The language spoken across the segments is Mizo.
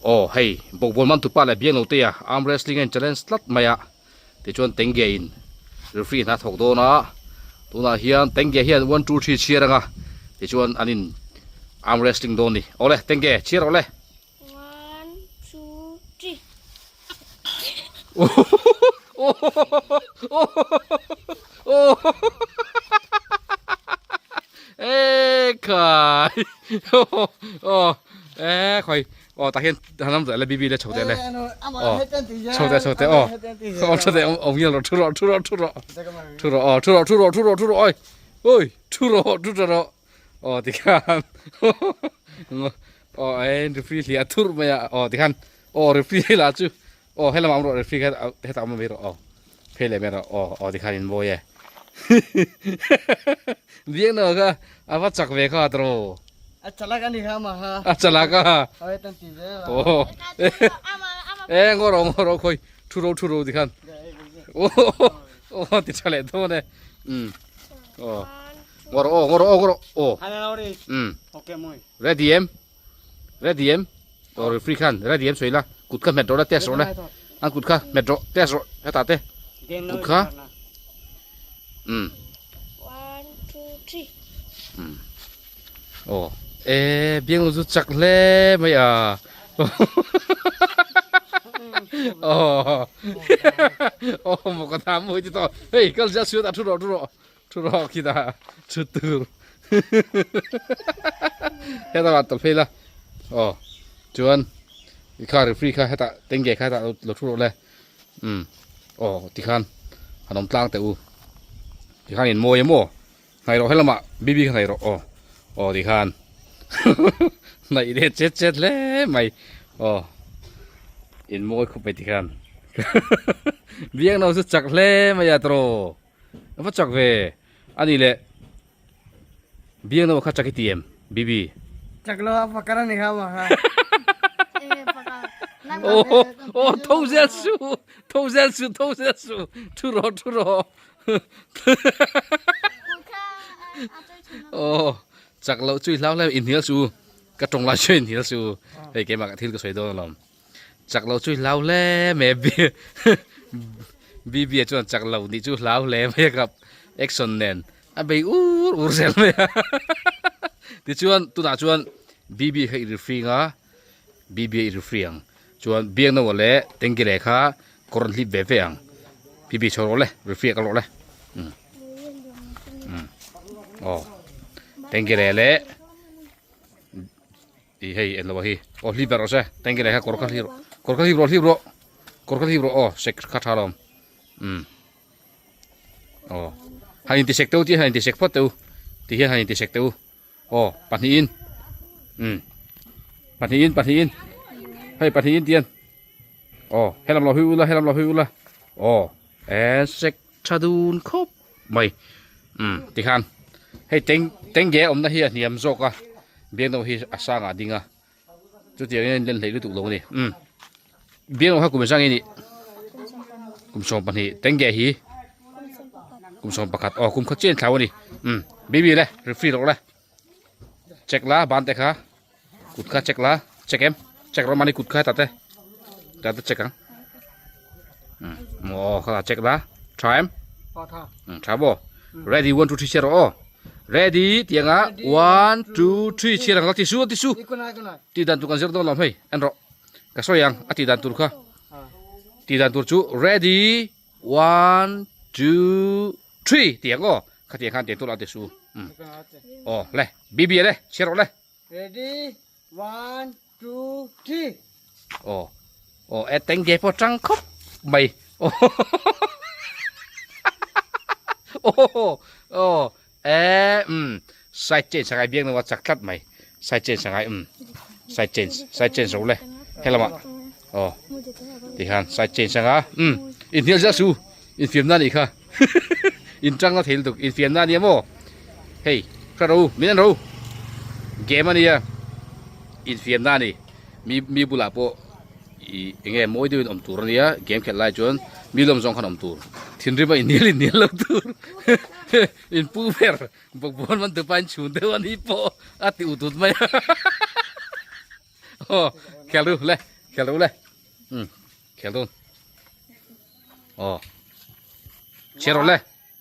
Aw hei bawkbawn man tupa leh biang lo te a arm wrestling a in challenge tlat mai a tichuan tengge in referee hna thawk dawn a tunah hian tengge hian one two three chhiar anga tichuan an in arm wrestling dawn a ni awle tengge chhiar awle. One two three. Ekhai aw e khoi aw tah hian han awm teh le bibi le chho teh le aw chho teh chho teh aw aw chho teh awm ngial rawh thu rawh thu rawh thu rawh thu rawh aw thu rawh thu rawh thu rawh thu rawh oi oi thu rawh thu rawh aw tikhan aw e referee hliah thurh mai a aw tikhan aw referee lah chu aw helamah awm rawh referee kha hetah awm mai rawh aw phei leh mai rawh aw aw tikhan in mawi e biak na kha a va chak ve kha tro a chalak ani kha ma kha a chalak a aw tan ti zel aw e ngawr rawh ngawr rawh khawi thu ro thu ro tikhan aw aw ti tha leh dawn e um aw Ngawr aw ngawr aw ngawr aw. Um. Ready em? Ready em? Aw referee khan ready em sawi la. Kut kha hmet rawh la test rawh le. An kut kha hmet rawh test rawh hetah te. Kut kha. Um. 1 2 3. Um. Aw e biang lu chu chak hle mai a. Aw. Aw maw ka tham mawi ti tawh. Hei kal zia suat a thu rawh thu rawh. Thu rawh khi ta thu tur heta ah tawlh phei la aw chuan i kha referee kha hetah tengge kha hetah lo thu rawh le umm aw tikhan han awm tlang teh u tikhan in mawi emaw hnaih rawh helamah bibi kha hnaih rawh aw aw tikhan hnaih leh chet chet hle mai aw in mawi khawp mai tikhan biak no chu chak hle mai a tawrh. A va chak ve. A nih leh biang no kha chak i ti em Bibi? Chak lo a pakar a ni kha mah kha. Aw aw tho zel su tho zel su tho zel su thu rawh thu rawh. Aw chak loh chu i hlau hle inhnial su ka tawng lai chu inhnial su hei keimah ka thil ka sawi dawn alawm. Chak lo chu hlau hle mai a BB a chuan chak lo nih chu hlau hle mai a kap action nen a bei ur ur zel mai a tichuan tunah chuan BB kha i referee a BB a i referee ang chuan Biangnoa leh Tengkile kha kawr an hlip ve ve ang BB chho rawh le referee a kal rawh le umm umm aw Tengkile leh. Ih hei en lo a hi aw hlip ber rawh se tengke leh kha kawr kha hlip rawh kawr kha hlip rawh hlip rawh kawr kha hlip rawh aw sek kha tha lo um aw han inti sek teuh tih han inti sek phawt teuh ti hian han inti sek teuh aw pahnihin um pahnihin pahnihin hei pahnihin tian aw helam lo hui ula helam lo hui ula aw e sek tha dun khawp mai umm tikhan hei teng tengge awmna hi a hniam zawk a biangno hi a sang ah a ding a chutiang in a inlen hleih lutuk lo a ni umm biangno kha kum engzah nge nih kum 12 tengge hi kum 11 aw kum khat chiah a inthlau a ni umm baby le referee rawh le check la ban te kha kut kha check la check em check rawh mahni kut kha hetah te hetah te check ang umm aw kha check la tha em umm tha maw ready one two three chhiar rawh aw ready tih anga one two three chhiar ang la ti su ti su tih dan tur kan zir dawn lo hei en rawh ka sawi ang a tih dan tur kha tih dan tur chu ready one two three tih ang aw khatiang khan tiang tur la ti su umm aw le bb le chhiar rawh le. Ready, one, two, three. Aw, aw, e tengge pawh tang khawp mai. Aw, aw, e, um, side change angai biak nawa chak tlat mai. Side change angai, um, side change, side change ro le. Helama, aw, tihan side change anga, um, in hnial zia su, in fiam na ni kha. In tang na thei lutuk, in fiam na ania maw. Hei, hra ro, min an ro. Game ania, in fiam na ani. Mi mi bulah pawh i enge mawi deuhin awm tur ania, game khelh lai chuan mi lawm zawng khan awm tur. Thinrim a inhnial inhnial lo tur. In pu ber bawkbawn man tupa in chhun deuh ani pawh a ti ut ut mai a. Khel ru le, khel ru le. Um, khel dun. Oh. Chhiar rawh le.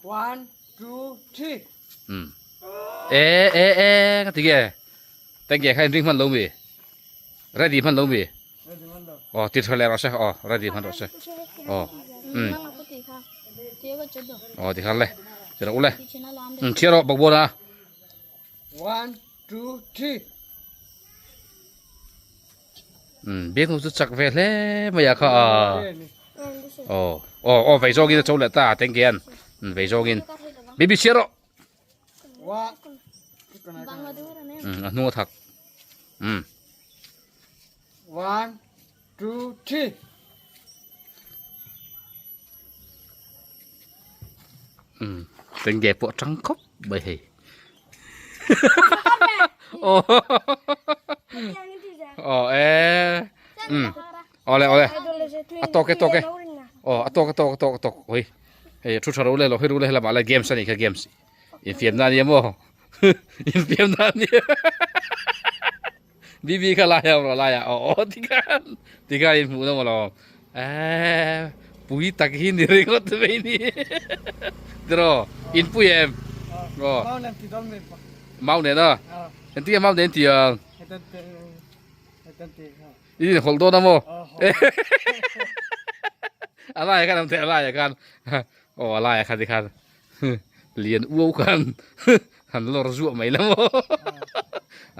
One, two, three. Um. E e e ka ti ge. Teng ge kha in ring hman lo mi. Ready hman lo mi. Oh, ti tha le rawh se. Oh, ready hman rawh se. Oh. Um. Oh, ti khan le. Ti rawh u le. Um, chhiar rawh bawkbawn a. One, two, three. Um, biak nu chu chak ve hle mai a kha a. Oh, oh, oh, vei zawngin a cho leh ta tengkian. Um, vei zawngin. Bibi chhiar rawh. Um, a hnung a thak. Um. One, two, three. Um, tengge pawh tang khawp mai hei. Oh. Oh, e. Um. Ole, ole. A tawk e, tawk e. Oh, a tawk, a tawk, a tawk, a tawk. Oi. Hei, thu tha ro le lo, hei ro le lamah le games ani kha games. Infiamna ania maw? Infiamna ania. Bibi kha lai a lai a aw tikhan tikhan in hmuh na maw lo eh pui tak hi ni ringawt mai ni tiraw in pui em aw Mau nen ti dawn mi pa. Mau nen a engtin nge mau nen ti ang Hetan te hetan ti kha. I in hawlh dawn a maw a lai ah khan awm thei a lai ah khan aw a lai ah khan tikhan lian uau khan han lawr zuah mai la maw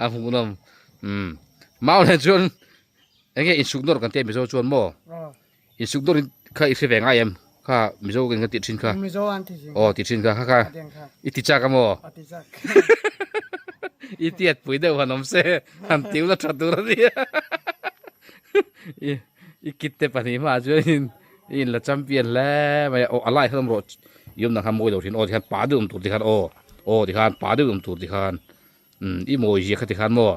a hmuhnawm umm mau nen chuan enge insuk nawr kan tia mizo chuan maw insuk nawr in kha i hre ve ngai em kha mizo kan tih thin kha mizo an ti thin aw ti thin kha kha kha i ti chak a maw ti chak i tiat pui deuh han awm se han tiu la tha tur a nia i i kit te pahnih hmaah chuan I in la champion hle mai a, aw a lai khan awm rawh i awm dan khan mawi lo thin aw tikhan pa deuh awm tur tikhan aw aw tikhan pa deuh awm tur tikhan umm i mawi zia kha tikhan maw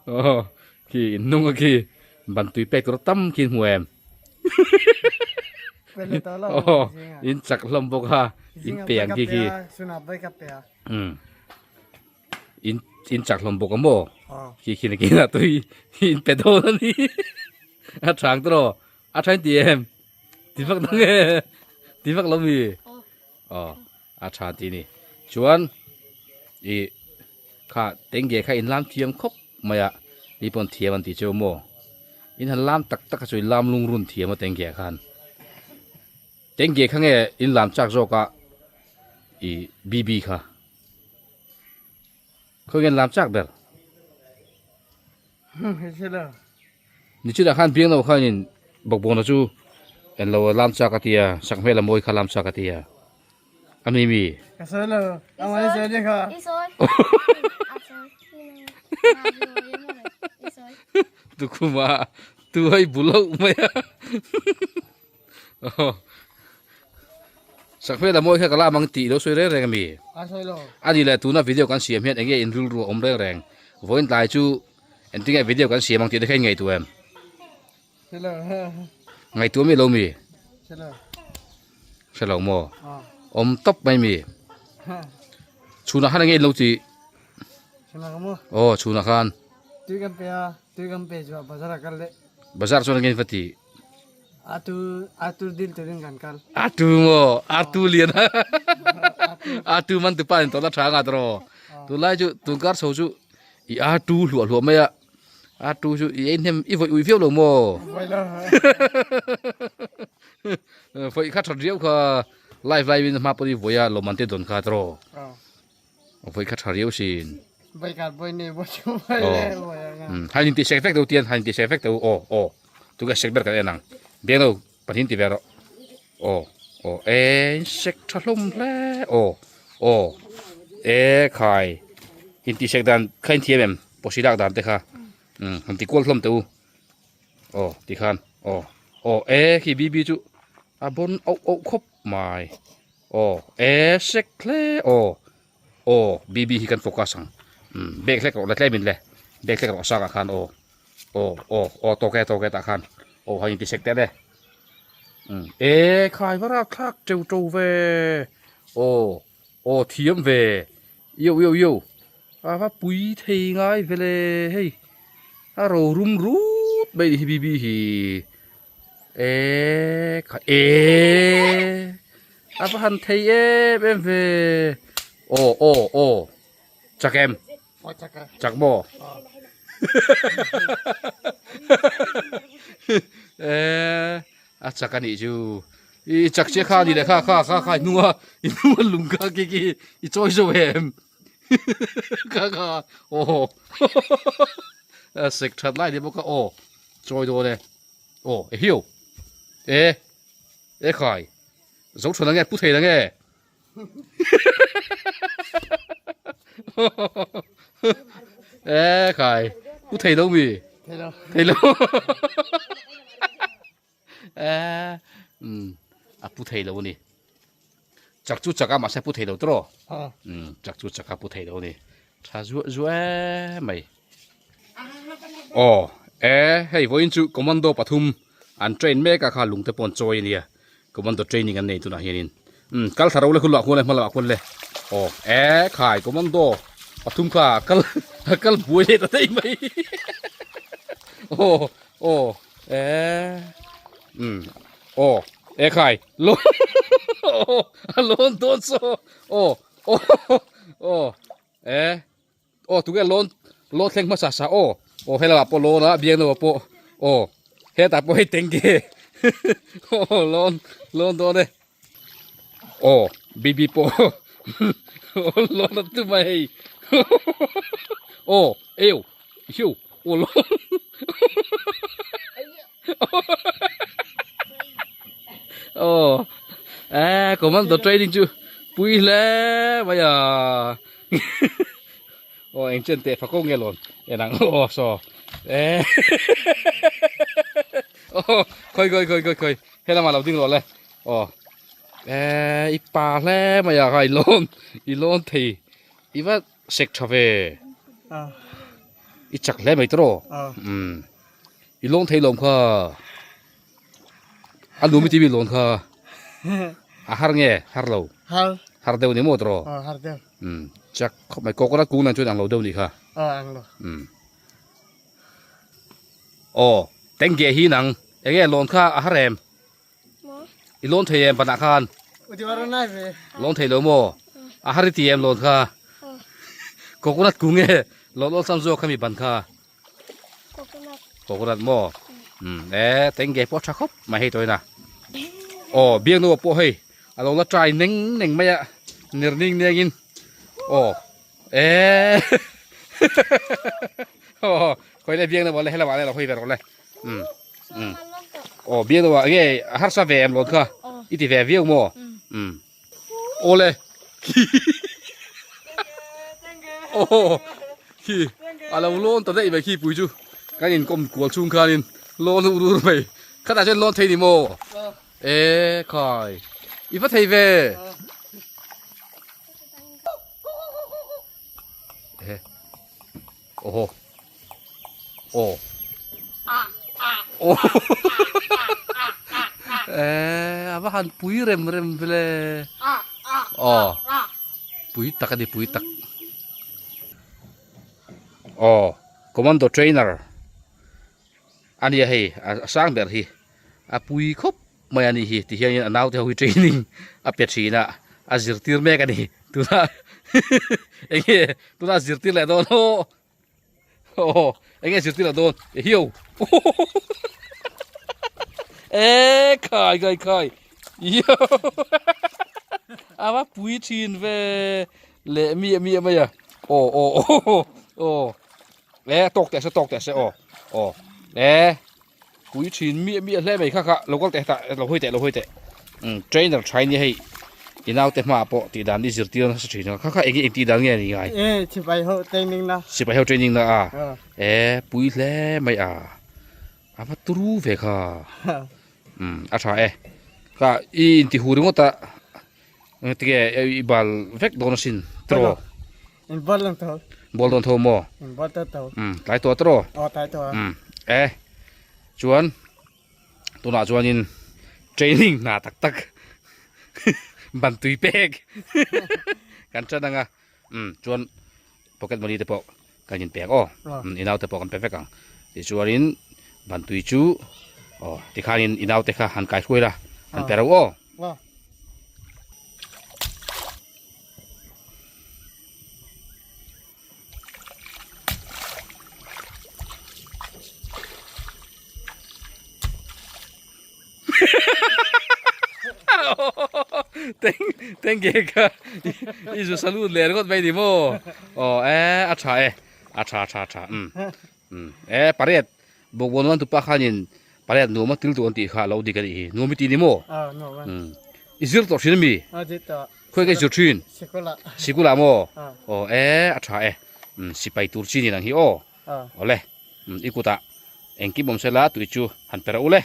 aw khi in hnung a khi ban tui pek tur tam khi hmu em aw in chak hlawm bawk a in pe ang khi khi umm. In in chak hlawm bawk a maw? Khi khi nakin ah tui in pe dawn a ni. A thang tawh rawh. A tha in ti em? Ti vak dang e. Ti vak lo mi? Aw a tha ti ni. Chuan i kha tengge kha in lam thiam khawp mai a. Mi pawn thiam an ti cheu maw? In han lam tak tak a chu in lam lungrun thiam a tengge khan. Tengge kha nge in lam chak zawk a i BB kha? Khawiin lam chak ber. Nichina khan biangno khanin bawkbawna chu en lo lam chak a tia sak hmel a mawi kha lam chak a tia a ni mi. Ka sawi lo a mani sawi ni kha. I sawi. Tukhuma tu hai bulo mai a. Sakhmel a mawi kha ka la mang tih lo sawi reng reng a mi. A ni leh tuna video kan siam hian enge in rilru a awm reng reng. Vawiin tlai chu engtinge video kan siam ang tih te kha in ngaihtuah em? Ngaihtuah mi lo mi? Hre lo maw? Awm tawp mai mi. Chhunah khan enge in lo tih? Aw chhunah khan. Bazar chuan enge in va tih? Atu atu dil turin kan kal. Atu maw atu lian atu man tu pa in tawlh a tha nga tawh tunlai chu tunkar chho chu i atu hluah hluah mai a atu chu i ei hnem i vawih ui viau lo maw vawih kha that riau kha live live in hma pawh i vawih a lawmman te dawn kha tawh vawih kha tha riau sin hai in tih sek vek deuh tian hai in tih sek vek deuh aw aw. Tunge sek ber kan en ang biang lo pahnih ti ve rawh aw aw e sek tha hlawm hle aw aw e khai in tih sek dan kha in thiam em pawhsi lak dan te kha um han ti kual hlawm teh u aw ti khan aw aw e khi bb chu a bawn auh auh khawp mai aw e sek hle aw aw bb hi kan focus ang um bag hlek rawh la tlem in le bag hlek rawh a sang ah khan aw. Aw aw aw tawk e tawk e tah khan aw han inti sek teh le umm e khai va rak thlak teuh teuh ve aw aw thiam ve io io io A va pui thei ngai vele hei a ro rum rut mai ni hi bibi hi e kha e a va han thei em em ve aw aw aw chak em chak maw e a chak a nih chu i chak che kha ni le kha kha kha kha i hnunga i hnunga lung kha ki ki i chawi zo em kha kha aw a sek that lai ni bawk a aw chawi dawn e aw e hiu e e khai zo than ange pu thei ange e khai pu thei lo mi thei lo e um a pu thei lo ani chak chu chak a mahse pu thei lo tawh um chak chu chak a pu thei lo ani tha zuah zuah mai aw e hei vawiin chu commando pathum an train mek a kha lung te pawh an chawi ania commando training an nei tunah hianin um kal thla ro le khulh ah khuan le hma lamah khuan le aw e khai commando pathum kha kal kal buai leh ta daih mai aw aw e um aw e khai lo a lawn dawn saw aw aw aw e aw tunge lawn lawn thleng hmasa sa aw aw helaiah pawh lawn a biang deuhah pawh aw hetah pawh hei tengge aw lawn lawn dawn e aw bibi pawh lawn a tum a hei aw eu hiu aw lawn aw e commando training chu pui hle mai a. Aw eng chen teh fako nge lawn en ang aw saw e aw khawi khawi khawi khawi khawi he lamah lo ding rawh le aw e i pa hle mai a kha i lawn i lawn thei i va sek tha ve i chak hle mai tawh um i lawn thei lawm kha a lum i timi lawn kha a har nge har lo har har deuh ni maw tawh har deuh um chak khawp mai coconut kung nan chuan ang lo deuh ni kha ang lo um aw tengge hi nang enge lawn kha a har em i lawn thei em panah khan lawn thei lo maw a har i ti em lawn kha coconut kung nge lawn awlsam zawk kha mi ban kha coconut coconut maw um e tengge pawh tha khawp mai hei tawina aw biak nu pawh hei a lo la try neng neng mai a ner ning neng in aw e aw khawi le biak nu le helama le lo hawi ve rawh le um um aw biak nu nge harsa ve em lawn kha i ti ve viau maw um Awle khi aw khi a lo lawn ta daih mai khi pui chu kan inkawm kual chhung khanin lawn ur ur mai khatah chuan lawn thei ni maw e khai i va thei ve e Oho. Aw. Aw. Eh, a va han pui rem rem vele. Aw. Pui tak a ni, pui tak. Aw, commando trainer. A nia hei, a sang ber hi. A pui khawp mai a nih hi ti hianin a naute ho hi training a pe thin a a zirtir mek a ni tunah eng nge tunah zirtir leh dawn aw aw eng nge zirtir leh dawn e hiu e khai khai khai hiu a va pui thin ve leh miah miah mai a aw aw aw aw e tawk teh se tawk teh se aw aw e Pui thin miah miah hle mai kha kha lo kal teh tah lo hawi teh lo hawi teh umm trainer tha in nia hei i naute hmaah pawh tih dan i zirtir nasa thin a kha kha eng eng tih dan nge ni ngai e sipai ho training na sipai ho training na a e pui hle mai a a va turu ve kha umm a tha e kha i inti hu ringawt a engtinge i bal vek dawn asin tiraw In ball lang tho. Ball dawn tho maw? In ball ta tho. Um, tlai tawh tawh. Oh, tlai tawh. Um, e. Chuan tunah chuan in training hna tak tak ban tui pek kan chan anga. Um, chuan Pocket money te pawh kan in pek aw. I naute pawh kan pe vek ang. Tichuanin bantui chu aw tikhanin i naute kha han kai hruai la, han pe reuh aw. Teng teng ge kha i zu salute leh ringawt mai ni maw aw e a tha e a tha tha tha um um e pariat bawkbawn wan tupa khanin pariat nuam a til duh an tih kha lo dik a nih hi nuam i ti ni maw um i zir tawh thin ami khawi ka i zir thin sikul ah maw aw e a tha e um sipai tur chi ni nang hi aw awle um i kutah engkim awm sela tui chu han pe rawh u le.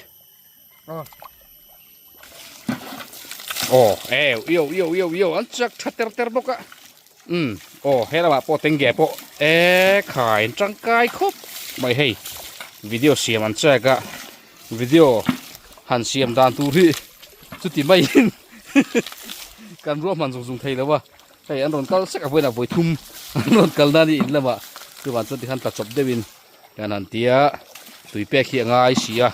Aw eu io io io io an chak tha ter ter bawk a um aw he lamah pawh tenge pawh e khai an tangkai khawp mai hei video siam an chak a video han siam dan tur hi chuti maiin kan ruahman zung zung thei lo a hei an rawn kal sek a vawiin ah vawi thum an rawn kal na a ni in lamah chuvang chuan tikhan tla chawp deuhin. Kan han ti a, tui pek hi a ngai si a,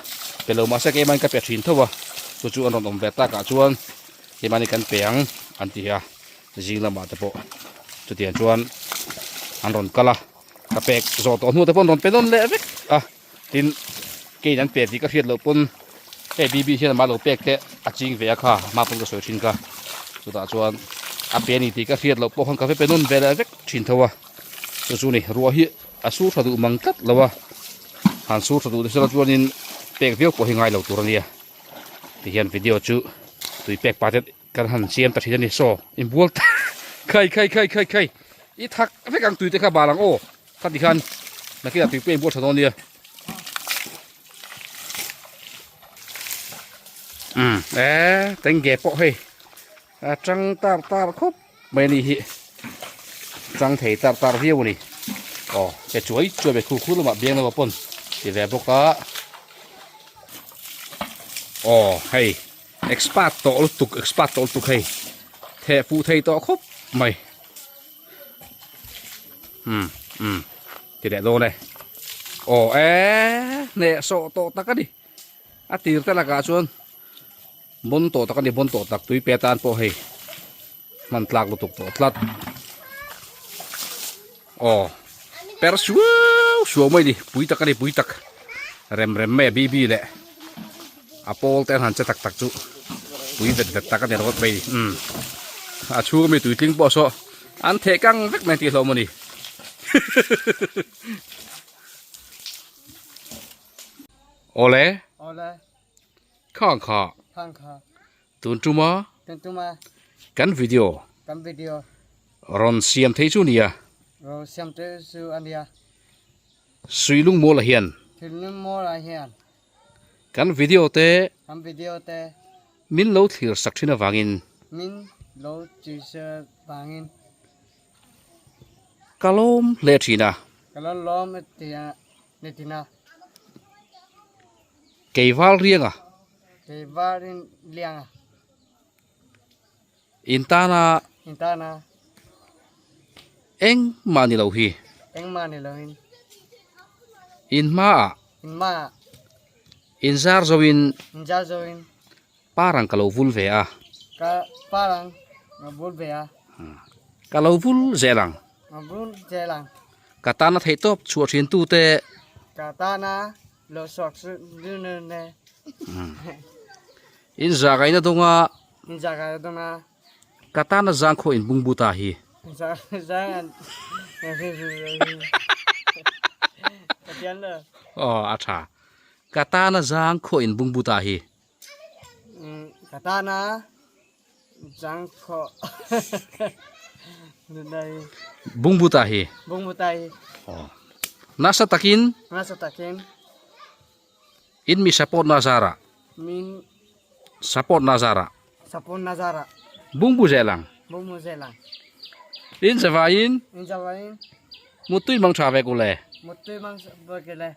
pe lo mahse keimahni ka pe thin tho a, chu chu an rawn awm ve takah chuan keimahni kan pe ang an ti a, zing lamah te pawh chutiang chuan an rawn kal a, ka pek zawh tawh hnu te pawh an rawn pe nawn leh vek a, tin keiin an pe tih ka hriat loh pawn hei bibi hian amah lo pek te a ching ve a kha hma pawn ka sawi thin kha, chutah chuan a pe a ni tih ka hriat loh pawh khan ka ve pe nawn ve leh vek thin tho a, chu chu ni ruah hi. A sur tha duh mang tlat lo a, han sur tha duh nasa la chuanin pek viau pawh hi ngai lo tur a nia. Tihian video chu tui pek pah te kan han siam ta thin a ni. Saw inbual ta khai khai khai khai khai i thak vek ang tui te kha bal ang aw kha ti khan nakinah tui pawh inbual tha dawn nia. Umm e tenge pawh hei a tang tar tar khawp. Mai ani hi chang thei tar tar viau a ni. Aw ke chuai chuai ve khu khu lamah biang lo pawn ti ve bawk a. Aw hei expert tawh lutuk expert tawh lutuk hei theh fuh thei tawh khawp mai. Um um ti leh dawn e. Aw e hneh sawh tawh tak a ni. A tir te lakah chuan. Bawn tawh tak a ni, bawn tawh tak tui pe atan pawh hei hman tlak lutuk tawh tlat. Aw per suau suau mai ni, pui tak a ni pui tak rem rem mai a bibi leh a pawl te an han che tak tak chu pui vet vet tak a ni rawt mai ni umm a chhung ami tui tling pawh saw an theh kang vek mai tih hlawm a ni. Awle. Awle. Khang kha. Khang kha. Tun tuma. Tun tuma. Kan video. Kan video. Rawn siam thei chu nia. Rawn siam thei chu a nia. Suilung mual ah hian. Suilung mual ah hian. Kan video te. Kan video te. Min lo thlir sak thin avangin. Min lo thlir sak avangin. Ka lawm hle thin a. Ka lo lawm hle thin a. Keival rianga. Keival rianga. In tana. In tana. Engmah ni lo hi. Engmah ni lo hi. In hmaah. In hmaah. In zar zoin. In zar zoin. Parang ka lo vul ve a. Ka parang ka vul ve a. Ka lo vul zel ang. Ka vul zel ang. Ka tana theih tawp chhuah thin tute. Ka tana lo suak ne. In zagaina dawnga. In zagaina dawnga. Ka tana zangkhaw in bungbu ta hi. Aw a tha. Ka tana zangkhaw in bungbu ta hi. Ka tana zangkhaw bungbu ta hi. Bungbu ta hi. Aw. Nasa takin. Nasa takin. In mi support na zara. Min support na zara. Support na zara. Bungbu zelang. Bungbu zelang. In zavain. In zavain. Mutui mang tha ve kule. Mutui mang ve kule.